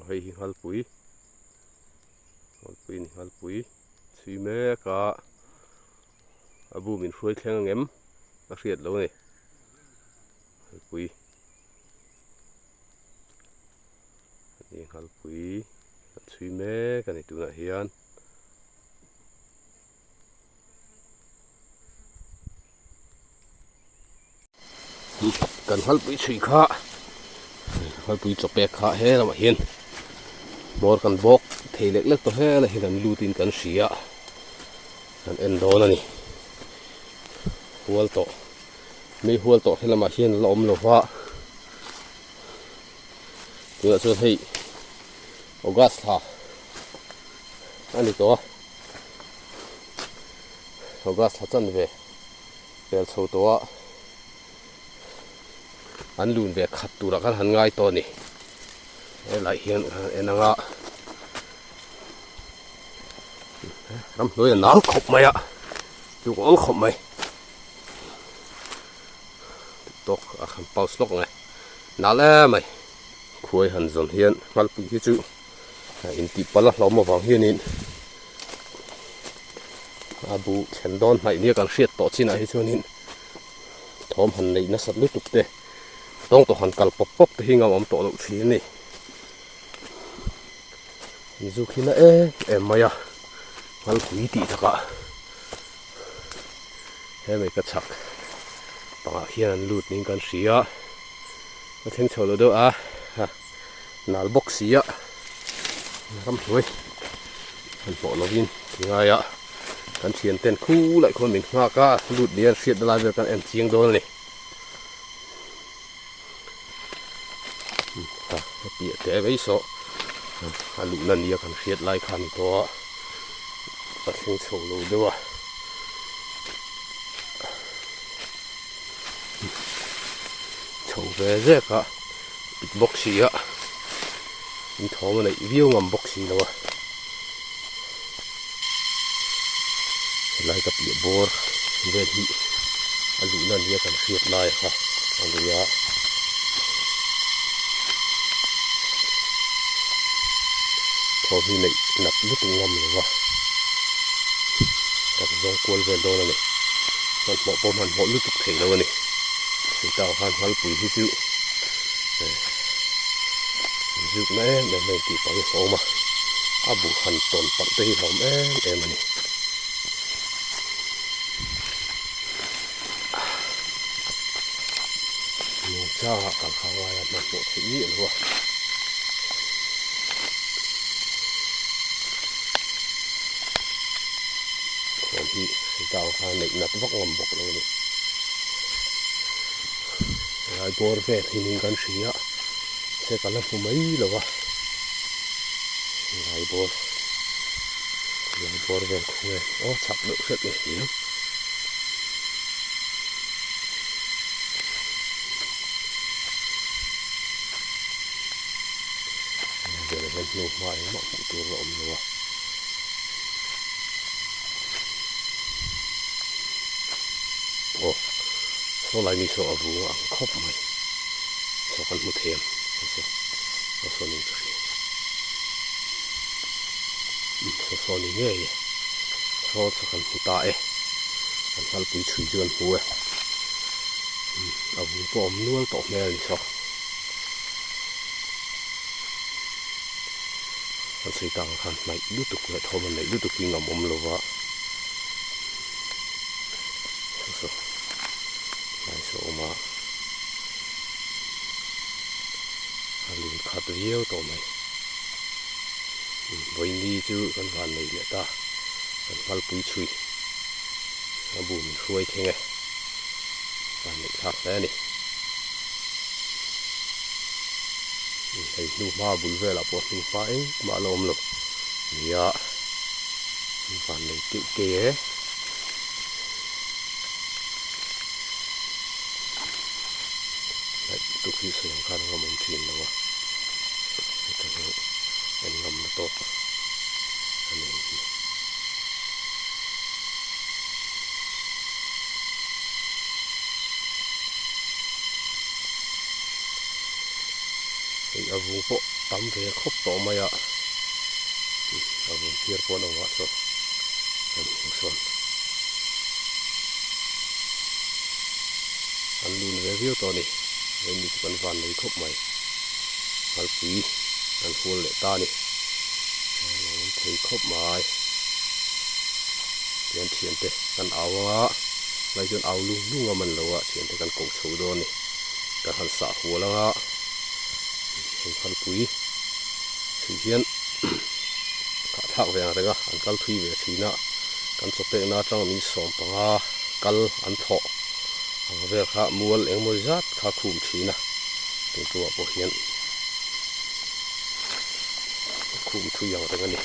Hei hi Nghalpui, Nghalpui a ni Nghalpui chhui mek a, a bu min hruai thleng ang em a hriat lo a ni Nghalpui a ni Nghalpui a chhui mek a ni tunah hian. Kan Nghalpui chhui kha Nghalpui chaw pek kha he lamah hian hmawr kan bawk thei lek lek tawh helai hian an lut in kan hria kan en dawn a ni hual tawh mei hual tawh he lamah hian a la awm lo va tunah chuan hei August thla a ni tawh a August thla chanve pel chho tawh a an lun ve khat turah khan han ngai tawh a ni helai hian en anga ramhnuai a nal khawp mai a tluk awl khawp mai tawk a han pause lawk ang e nal em mai khuai han zawn hian nghalpui hi chu intih palh a hlawm avang hianin a bu thlen dawn hnaih nia kan hriat tawh chinah hi chuanin thawm han neih nasat lutuk te tawng tawh han kal pawp pawp te hi ngam awm tawh loh thin a ni zu khi na em em mai a nghalpui tih takah he mai ka chhak pangah hian an lut niin kan hria a thleng chho lo deuh a nal bawk si a ramhnuai han pawh lovin ti ngai a kan thian ten khu laih khawn min nghak a lut ni an hriatna lai vel kan en chiang dawn a ni a piah teh mai saw a luhna nia kan hriat lai kha a ni tawh a a thleng chho lo deuh a chho ve zek a pit bawk si a in thawm a neih viau ngam bawk si lo a helai ka piah bawr vel hi a luhna nia kan hriat lai kha a ni a. Thawm hi neih nat lutuk ngam lo va kan zawng kual vel dawn a ni hmanhmawh pawh hmanhmawh lutuk thei lo a ni hei khan Nghalpui hi chu an zuk na em em mai tih pang hi a awm a a bu han tawn palh te hi a awm em em a ni. Nungchangah kal kha ngaia hmanhmawh theih miah lo a. Thawm hi hei khan neih nat vak ngam bawk lo a ni. Helai bawr vel hi ning kan hria se ka la hmu mai lo a. Helai bawr helai bawr vel khu nge aw chak deuh hret nge ni ang. Velah hian hnu hma engmah hmuh tur a awm lo a. Aw saw lai mi saw a vung ang khawp mai saw kan hmu thei ang saw saw saw ni ka hria saw saw ni ngei e saw saw kan hmu ta e kan nghalpui chhui chu kan hmu e a vung pawh a awm nual tawh hmel a ni saw. An sawi tak ang khan hnaih lutuk leh thawm a neih lutuk hi ngam awm lo va saw saw hnai saw awm a a lun khat viau tawh mai vawiini chu kan van nei leh ta kan nghalpui chhui a bu min hruai thleng e van neih thlak hle a ni. Hei hnuhma bul velah pawh hnuhma engmah a la awm lo nia van nei keih keih e. Hnaih lutuk hi sawi ang khan a ngam awm thin lo a heta hi en ngam na tawk a ni ang hi. Hei a vung pawh tam ve khawp tawh mai a, a vung phiar pawh an awm ah sawn an hmuh sawn an lun ve viau tawh a ni, vawiin chu kan van nei khawp mai, ngalpui an hual leh ta a ni, a lo awm thei khawp mai, tihian thiante kan au ang a, lai chuan au lung lung a man lo a thiante kan koh chho dawn a ni. Ka han sah hual anga hei khalpui chhui hian hahthlak ve ang reng a an kal thui ve thin a kan chaw pekna atanga min sawm panga kal an thawh ang vel kha mual eng mawi zat kha khum thin a tun tumah pawh hian khum thui ang reng a ni.